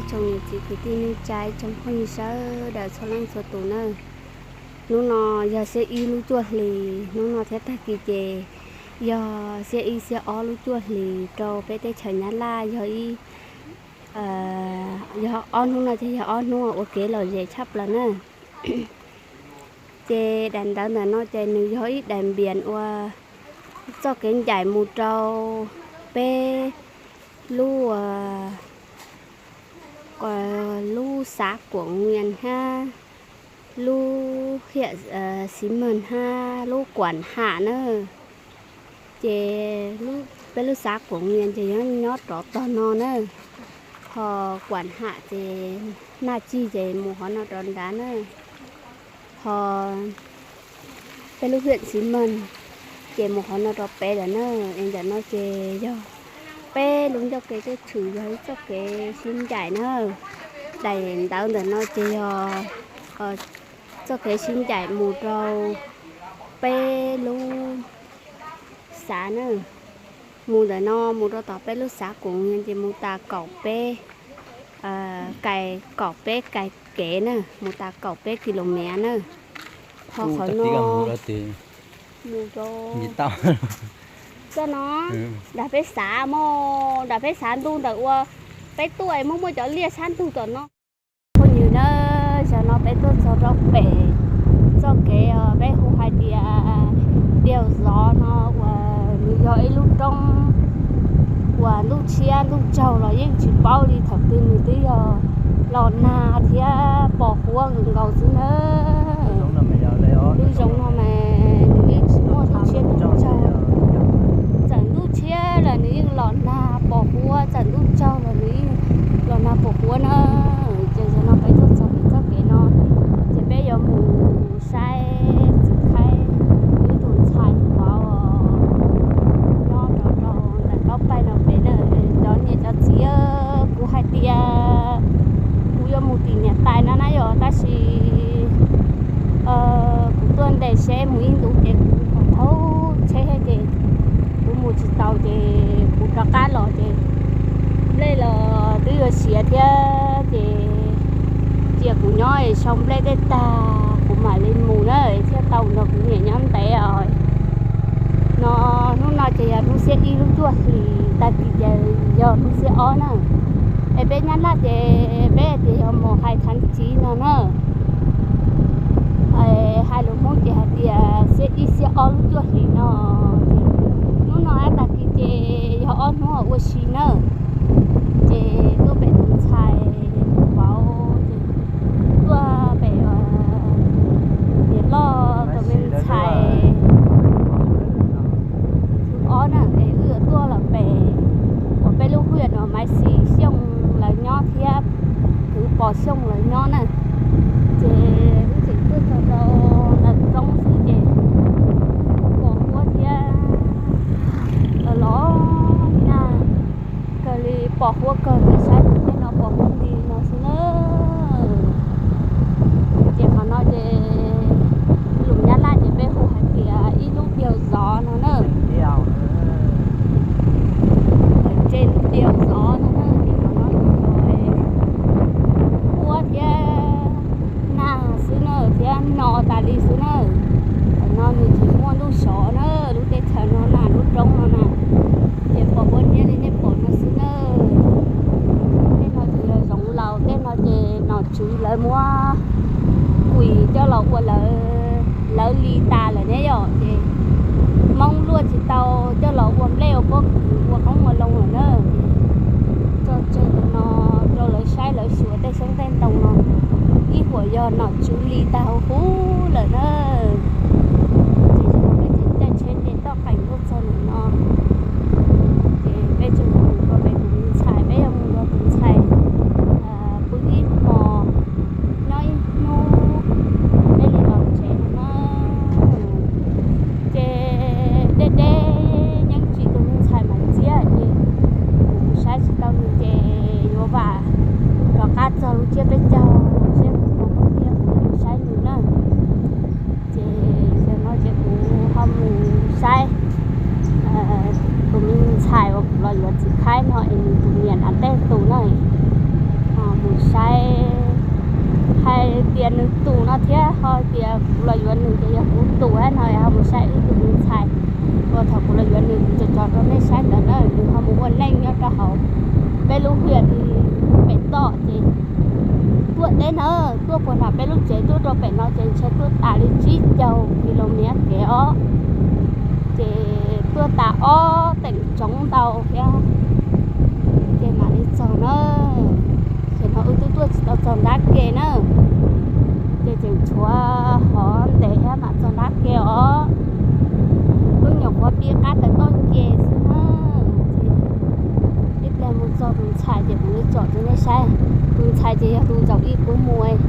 Tsoom niam txiv kwv tij neej tsa, tsoom phooj ywg sawv daws txhua leej txhua tus na. Hnub no yog xiab ib lub cuaj hlis, hnub no thiab tag kis ces yog xiab ib xiab ob lub cuaj hlis rau peb teb chaws Nyab Laj yog ib, yog ob hnub no ces yog ob hnub ua kev lom zem tshaj plaws na. Ces daim ntawv ntawm no ces nws yog ib daim npias ua txoj kev ncaim mus rau peb lub, lub xav Kuam Nyias hab lub hiam Xiv Maj hab lub Kuam Ham na. Ces peb lub xav Kuam Nyias ces yog nyob rov tog no na, ho Kuam Ham ces naj cig ces mus qhov no rov nrad na, ho peb lub hiam Xiv Maj ces mus qhov no rov pem lawm na. Es ntawm no ces yog peb lub ncauj kev tuaj tshwm yog ib txoj kev sib ncaim na. Daim ntawv ntawm no ces yog txoj kev sib ncaim mus rau peb lub xav na. Mus ntawm no mus rau tom peb lub xav Kuam Nyias ces mus tas kaum peb, kaum peb kais kev na, mus tas kaum peb kis lus mev na. Ho qhov no mus rau, txoj no nram peb xav mog, nram peb xav ntuj ntawm ua peb tuaj muaj muaj cov liaj sab ntug tom no. Phooj ywg na, zaum no peb tuaj txog rau pem txoj kev peb hu hais tias Diaus Zov no uas nws yog ib lub roob uas ntuj tshiab ntuj tsaug los yeej tsis paub li thaum twg nws twb yog los nag thiab pos huab nkaus xwb na. Lub zoov no mas nws yeej tsis muaj ntuj tshiab ntuj tsaug, txawm ntuj tshiab los nws yeej los nag pos huab, txawm ntuj tsaug los nws yeej los nag pos huab na. Ces zaum no peb tuaj txog pem txoj kev no ces peb yuav mus saib txiv Khaib ib tug ntxhais tus vauv nyob rau rau ntawm taub paig no pem na. Cov niam cov txiv, kuv hais tias kuv yuav mus tim niam tais no na yom, tab sis kuv tuaj ntes seb mus ib ntus ces kuv thaub tsheb ces kuv mus tsis tau ces kuv rov qab los ces nplej los twb yuav siav thiab ces cia kuv nyob es sau nplej tej tag kuv mam li mus na thiaj tau nrog kuv niam nyob ntev os. No hnub no ces yog hnub xiab ib lub cuaj hlis, tag kis ces yog hnub xiab ob na. Es peb Nyab Laj ces peb tias yog mùa hè tháng chín no na. Hais lus Hmoob ces hais tias xiab ib xiab ob lub cuaj hlis no. Hnub no tag kis ces yog ob hnub ua si na. Ces tuaj pem tus ntxhais vauv, tuaj pem niam loj tus me ntxhais ob na, es wb yuav tuaj los pem uas peb lub hu yam no Maiv Xis Xyooj lawv nyob thiab, kwv Pov Xyooj lawv nyob na. Ces wb tseem tuaj txog rau ntawm roob xwb ces pos huab thiab los nag kawg li, pos huab kawg li, saib tus tej no pos huab nti no xwb na. Ces qhov no ces lus Nyab Laj ces peb hu hais tias ib lub Diaus Zov no na. Ces lub Diaus Zov no na, ces qhov no huab thiab nag xwb na, thiab no tas li xwb na. Qhov no nws tsis muaj ntuj sov na, lub teb chaws no na, lub roob no na, ces pos huab ntiab li nej pom no xwb na. Tej no ces yog zoov laus, tej no ces nom tswv lawv muab kuis coj los ua lawv li tas lawm ne yom, ces Hmoob luaj tsis tau coj los ua nplej ua pob kws ua qoob ua loo lawm na. Tso tseg li no rau lawv saib lawv xyuas tej xyoob tej ntoo no, ib huam yog nom tswv li tag huv huv lawm na. Ces yog no peb tseem caij tsheb nce toj qees tuaj txog ntawm no, ces peb tseem mus rau pem tus me ntxhais, peb yuav mus rau tus ntxhais pw ib hmos, nyob ib hnub, peb li los tsev no na. Ces deb deb yeej tsis tus me ntxhais Maiv Txiab ces kuv saib tsis tau nws ces yuav vam rov qab txog lub tsiab peb caug seb kuv puas muaj tiag kuv yuav saib nws na. Ces zaum no ces kuv ho mus saib tus me ntxhais uas kuv los yuav txiv Khaib no es nws tus niam nrad tej tus na. Kuv los yuav nws ces yog kuv tus no ho mus saib wb tus me ntxhais. Uas thaum kuv los yuav nws kuv tso tso rau nej saib ntawd na, nws ho mus ua neej nyob rau hauv peb lub hiam li pem toj ces tuaj teb na, tuaj puag nram peb lub tsev tuaj rau pem no ces ntshe tuaj tas li tsib caug kilomev kev os. Ces tuaj tas ob teem tsoov ntau thiab ces mam li txog na. Ces no wb twb tuaj tsis tau txog nrab ke na, ces tseem tshuav hov ntev thiab mam txog nrab ke os. Wb nyuam qhuav pib qab tawm toj nce xwb na. Ces ib pliag mus txog tus ntxhais ces kuv yuav tsom rau nej saib. Tus ntxhais ces yog tus zaum ib kuv mus,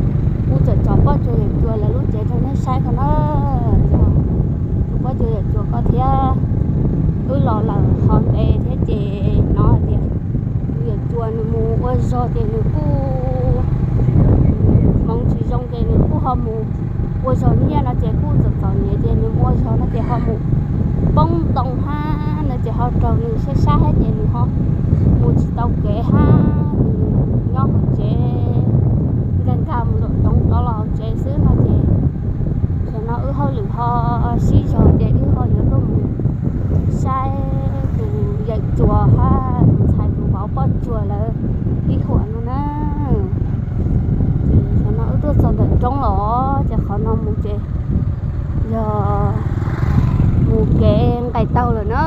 kuv txawm tsom Pob Tsuas Yawm Tsuas lawv lub tsev rau nej saib ko na. Tus Pob Tsuas Yawm Tsuas ko thiab wb los lawm hov ntev thiab ces hnov hais tias tus Yawm Tsuas nws mus ua zog ces nws kuj hmoov tsis zoo ces nws kuj ho mus ua zog nyiaj no ces kuj txom txom nyem ces nws mus ua zog no ces ho mus poob ntoo hab no ces ho raug nws sab sab hab ces nws ho mus tsis tau kev hab nws nyob hauv tsev nkag nkag mus lawm roov rov los hauv tsev xwb no ces tam no wb hauj lwm ho sib zog ces wb ho yuav tuaj mus saib tus Yawm Tsuas hab tus ntxhais tus vauv Pob Tsuas lawv ib huam no na. Tam no wb tuaj txog ntawm roob los ces qhov no mus ces yog mus kev nqes taug lawm na.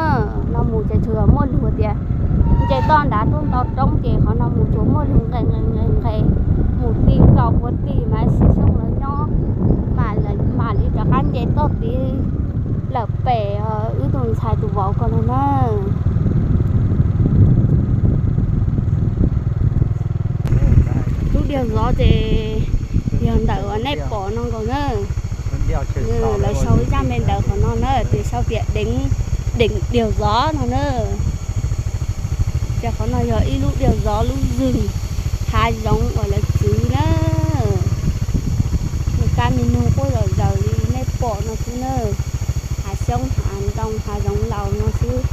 No mus ces tsuas yog muaj lug tias nce toj nrad tuaj nto roob ces qhov no mus tsuas muaj lug nqes nqes nqes nqes mus ti nkaus puag tim mas xib xyooj lawv nyob, mam li rov qab nce toj tid lawm pem wb tus ntxhais tus vauv ko no na. Lub diaug zov ces yog ntawm uas nej pom no nkaus na. Lawv sau ib zaj me ntawv qhov no na, ces sau tias deev diaug zov no na. Ces qhov no yog ib lub diaug zov lub zwg hav zoov uas lawv txwv na. Nws kab me nug quaj zom zaws li nej pom no xwb na. Hav xyoob hav ntoo hav zoov laus no xwb.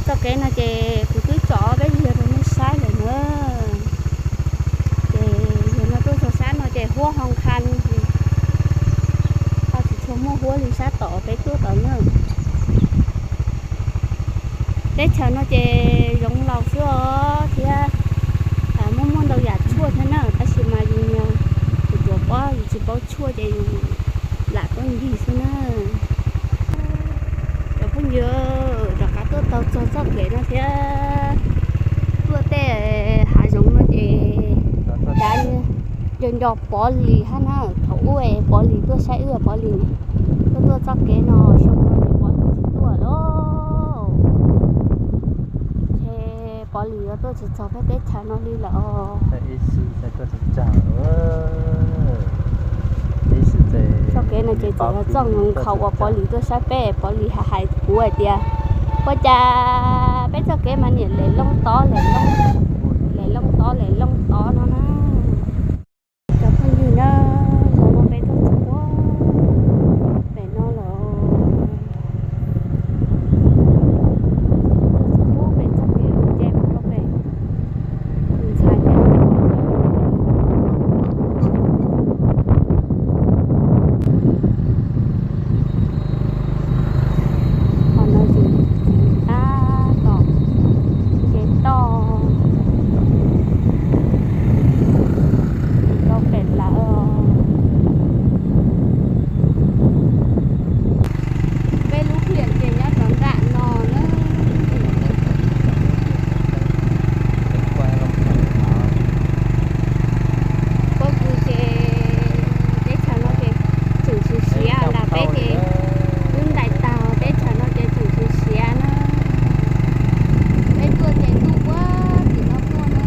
Txoj kev no ces kuv twb tso peb yog rau nej saib lawm na. Ces yog no tuaj txog sab no ces huab ho nqha, ho tsis tshua muaj huab li sab tom peb tuaj tod na. Teb chaws no ces zoov laus xwb os thiab muaj muaj ntau yam tshuaj thiab na, tab sis mas yus niag tsuas pob yus tsis paub tshuaj ces yus lam tuaj ncig xwb na. Cov phooj ywg, rov qab tuaj tau txog txoj kev no thiab. Tuaj tej hav zoov no ces dav nco nco Pov Lis hab na, thaum ub Pov Lis tuaj saib wb Pov Lis, tuaj tuaj txoj kev no xyoo no ces Pov Lis tsis tuaj lawm. Ces Pov Lis yuav tuaj tsis txog peb teb chaws no li lawm. Txoj kev no ces txawm yog txoj nkhaus uas Pov Lis tuaj saib peb, Pov Lis hais hais kuv hais tias, ua cas peb txoj kev mas niam lem loo tod lem loo, lem loo tod lem loo tod no na. Cov phooj ywg na, zaum no peb tuaj txog puag pem no los, tuaj txog puag pem txoj kev mus nce mus rau pem tus ntxhais thiab tus vauv. Qhov no yus tab tom nce toj rau pem lawm. Peb lub hiam ces nyob rau nram no na. Pob kws ces teb chaws no ces tseem siav siav ntag, peb ces wb ntais tag teb chaws no ces tseem siav siav na. Peb tuaj ces ntuj puag tim no tuaj na.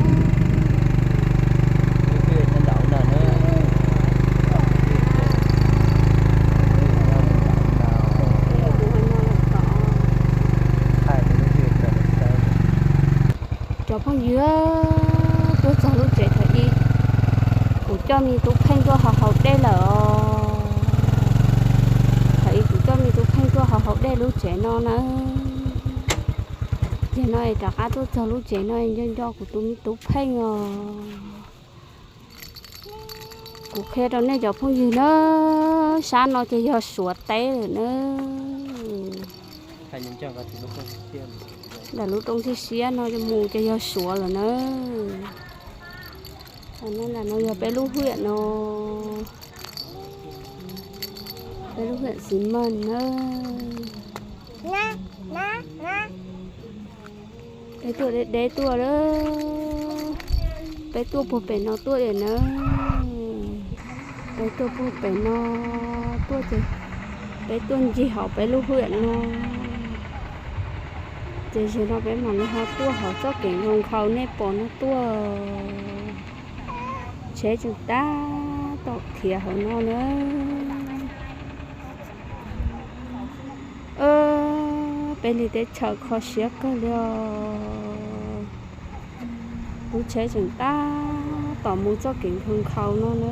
Cov phooj ywg, tuaj txog lub tsev thaum ub, kuv coj me tub Pheej tuaj haus haus dej lawm os. Thaum ub kuv coj me tub Pheej tuaj haus haus dej lub tsev no na. Ces no es rov qab tuaj txog lub tsev no nco nco kuv tus me tub Pheej os. Kuv qhia rau nej cov phooj ywg na, sab no ces yog Suav teb lawm na. Ntawm lub roob siab siab no mus ces yog Suav lawm na. No yog peb lub hiam no, peb lub hiam Xis Mas na. Peb tuaj deb deb tuaj, peb tuaj puag pem no tuaj tiag na. Peb tuaj puag pem no tuaj ces peb tuaj ncig hauv peb lub hiam no. Ces zaum no peb mam li ho tuaj hauv txoj kev nkhaus nkhaus nej pom no tuaj. Tsheb tseem tab tom khiav hauv no na. Peb li teb chaws kho siab kawg li os. Lub tsheb tseem tab tom mus txoj kev nkhaus nkhaus no na.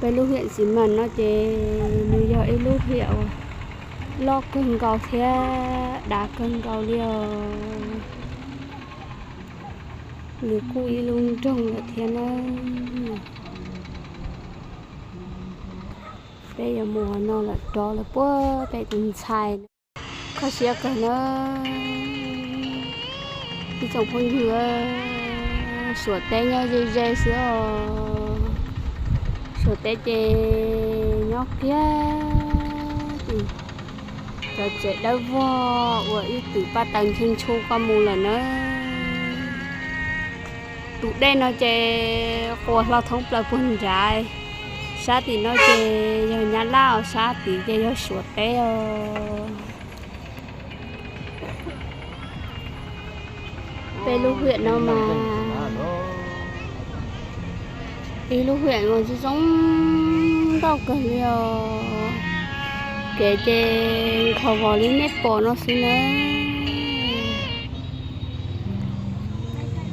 Peb lub hiam Xis Mas no ces nws yog ib lub hiam uas loj kawg nkaus thiab dav kawg nkaus li os. Nws kuj ib lub nroog lawm thiab na. Peb yuav mus no lawm rov lawm puag pem tus ntxhais. Kho siab kawg na ib tsoom phooj ywg. Suav teb nyob ze ze xwb os. Suav teb ces nyob kiag tim cov tsev dawb vog uas ib tim paj taws ntshe ntshu ko mus lawm na. Tus dej no ces quas hlo thoob plaws puag nrad. Sab tim no ces yog Nyab Laj os, sab tid ces yog Suav teb os. Peb lub hiam no mas ib lub hiam mas zoo zoo nkauj kawg li os. Kev ces nkhaus vos li nej pom no xwb na.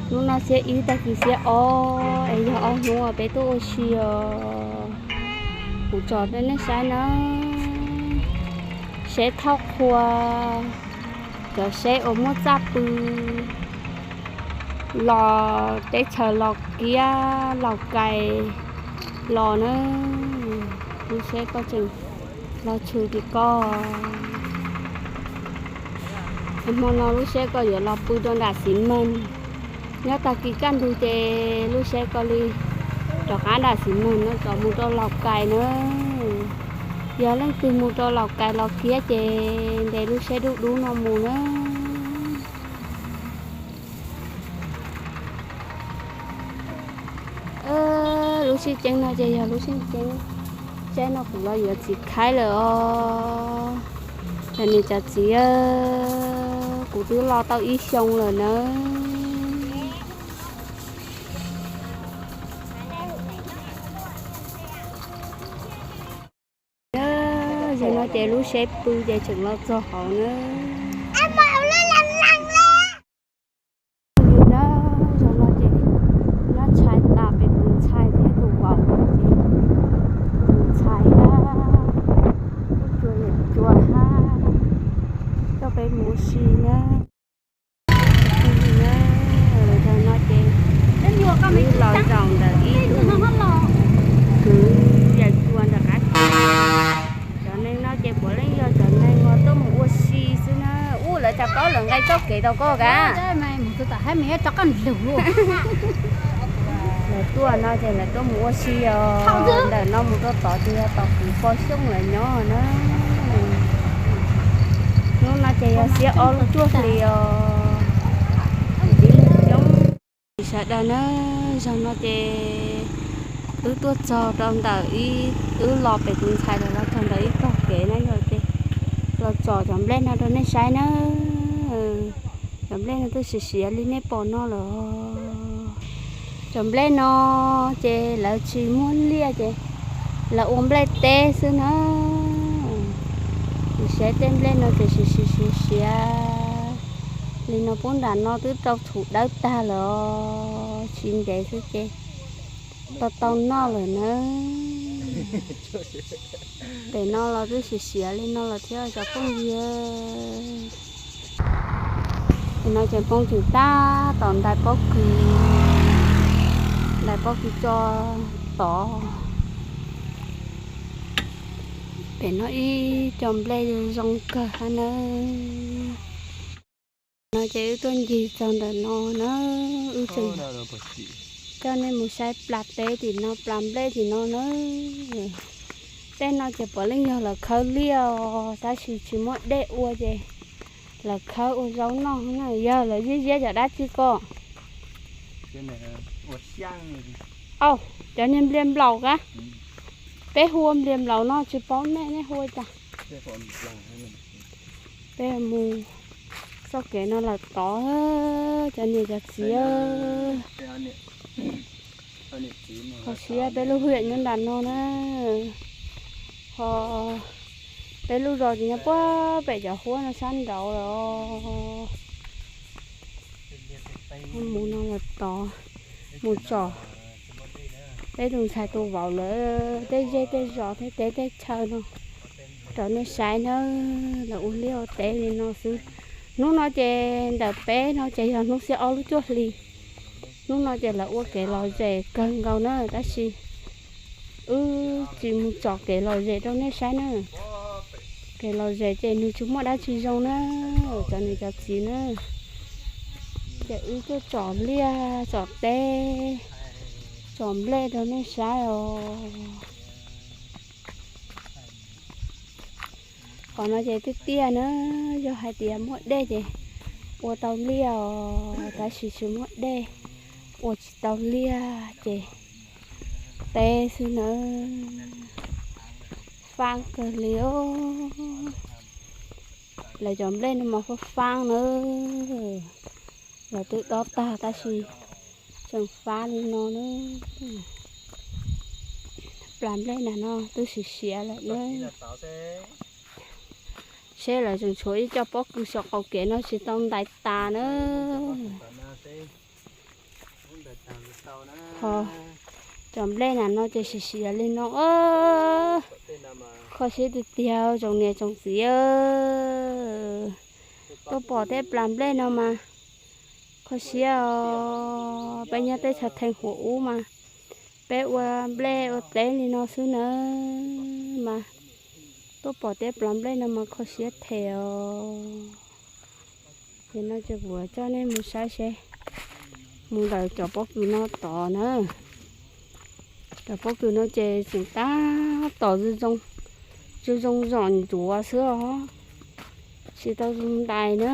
Hnub no xiab ib, tag kis xiab ob es yog ob hnub peb tuaj ua si os. Kuv tso rau nej saib na. Seb thauj qhua, cov seb uas muaj txaj pw los teb chaws Los Kiab, Laus Kais los na. Lub seb koj tseem los tshwm tim koj. Hmo no lub seb koj yuav los pw rau nram Xis Mas. Nyob tag kis kaj ntug ces lub seb koj li rov qab nram Xis Mas no rov mus rau Laus Kais na. Yog leej twg mus rau Laus Kais Los Kiab ces ntes lub seb dub dub no mus na. Lub sib ceeb no ces yog lub sib ceeb. Tsaib no kuv los yuav txiv khaib lawm os. Cov niam cov txiv, kuv twb los tau ib xyoo lawm nawb. Zaum no ces lub seb pw ces tseem los txog hauv na. Zaum no ces nyob tshais tas pem tus ntxhais thiab tus vauv ces tus ntxhais thiab tub cuas yawm cuas hab coj peb mus ua si na. Zaum no ces wb los zaum ntawm ib tug kwv yawm cuas ntawm qab. Cov neeg no ces puav leej yog cov neeg uas tuaj mus ua si xwb na. Ub, lawv cas paub lawv nqe txoj kev tau koj kav. Lawv tuaj no ces lawv tuaj mus ua si os. Ntawm no mus rau tod ces yog tom kuv pog Xyooj lawv nyob na. Hnub no ces yog xiab ob lub cuaj hlis os. Sawv daws na, zaum no ces wb tuaj txog rau ntawm ib, wb los pem tus ntxhais lawm los txog ntawm ib tog kev na yom, ces los tsom cov nplej no rau nej saib na. Cov nplej no twb siav siav li nej pom no lawm. Cov nplej no ces lawv tsis muaj liaj ces lawv ua nplej teb xwb na. Kuv saib tej nplej no ces siav siav siav siav li no, pub nram no twb rau txhuv dawb tag lawm os, tsis ntev xwb ces tau tau noj lawm na. Pem no los twb siav siav li no lawm thiab cov phooj ywg. No ces poob tseem tab tom ntais pob kws, ntais pob kws tso tod. Pem no ib co nplej zoo kawg hab nawb. No ces wb tuaj ncig txog ntawm no na, wb tseem coj nej mus saib plas teb tim no, plas nplej tim no na. Tej no ces puav leej yog lawv khawb liaj os, tab sis tsis muaj dej ua ces lawv khawb ua zaub noj na. Yog lawv ziab ziab cov dab tsi ko? Au, cov niag nplias nplaum ka. Peb hu ua nplias nplaum no tsis paub nej, nej hu ua cas? Peb mus txoj kev no lawm tod, cov niam cov txiv. Kho siab, peb lub hiam nyob nram no na, ho peb lub zos ces nyob puag pem cov huab no sab nraud lawm. Mus no lawm tod, mus tsom peb tus ntxhais tus vauv lawv tej zej tej zos tej teb tej chaw no. Rau nej saib nawb, lawv ua liaj ua teb li no xwb. Hnub no ces ntawm peb no ces yog hnub xiab ob lub cuaj hli. Hnub no ces lawv ua kev lom zem kawg nkaus na, tab sis wb tsis mus tsom kev lom zem rau nej saib na. Kev lom zem ces nws tsis muaj dab tsi zoo na, cov niam cov txiv na. Ces wb tuaj tsom liaj tsom teb, tsom nplej rau nej saib os. Qhov no ces tiaj tiaj na, yog hais tias muaj dej ces ua tau liaj os, tab sis tsis muaj dej, ua tsis tau liaj ces teb xwb nawb. Faab kawg li os. Lawv cov nplej no mas faab faab nawb. Lawv twb dob tag tab sis tseem faab li no na. Plas nplej na no twb siav siav lawm na. Seb lawv tseem tshuav ib co pob kws saum qaum kev no tsis tau ntais tas na. Ho cov nplej na no ces siav siav li no. Kho siab tiag tiag tsoom niam tsoom txiv. Tuaj pom tej plas nplej no mas kho siab os. Peb nyob teb chaws Theej Huam Ub mas peb ua nplej ua teb li no xwb nawb mas tuaj pom tej plas nplej no mas kho siab them os. Ces no ces kuv coj nej mus saib seb, mus ntawm cov pob kws no tod na. Cov pob kws no ces tseem tab tom zoo zoo zom ncuav xwb os, tsis tau zoo ntais na.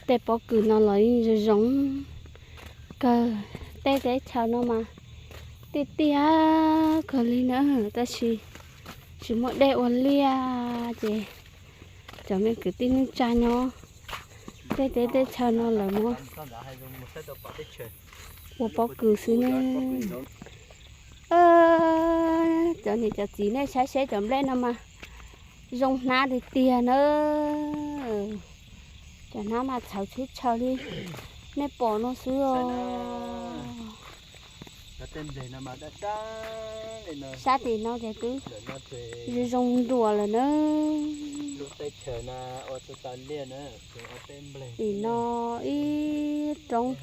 Tej pob kws no los yeej zoo zoo kawg. Tej teb chaws no mas tiaj tiaj kawg li na, tab sis tsis muaj dej ua liaj ces cov me kwv tij neej tsa nyob tej teb tej chaw no lawv muab ua pob kws xwb ne. Cov niam cov txiv, nej saib seb cov nplej no mas zoo hnab tiag tiag na. Cov hnab mas txhawv tshwb tshaw li nej pom no xwb os. Sab tim no ces twb zoo zoo nruas lawm na. Tim no ib roob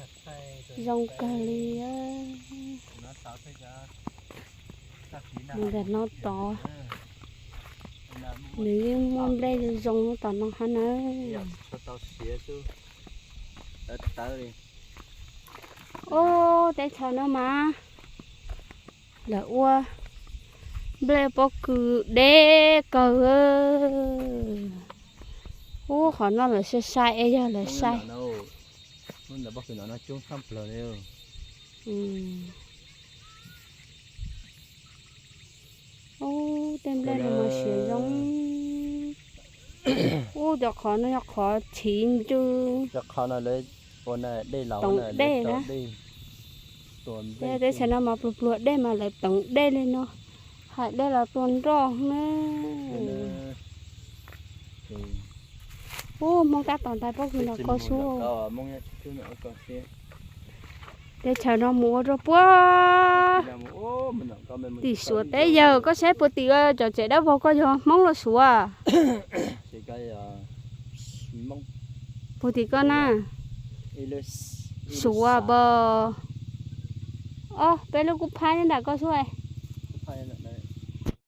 zoo kawg li. Mus ntawm no tod, nws yeej muaj nplej zoo zoo tom no hab na. Ub, teb chaws no mas lawv ua nplej pob kws deb kawg. Ub, qhov no lawv sai sai es yog lawv sai. Ub, tej nplej no mas siav zoo. Ub, cov qhov no yog qhov chiv ncw toom dej na. Teb chaws no mas pluag pluag dej mas lawv toom dej li no, hais dej los tua nroj na. Ub, Hmoob tab tom ntais pob kws no kho siab. Teb chaws no mus ua rau puag tim Suav teb. Yawg, koj saib puag tim cov tsev dawb vog ko yog Hmoob los Suav? Puag tim ko na, Suav pos. Ob peb lub kuj phab nyob nram ko xwb.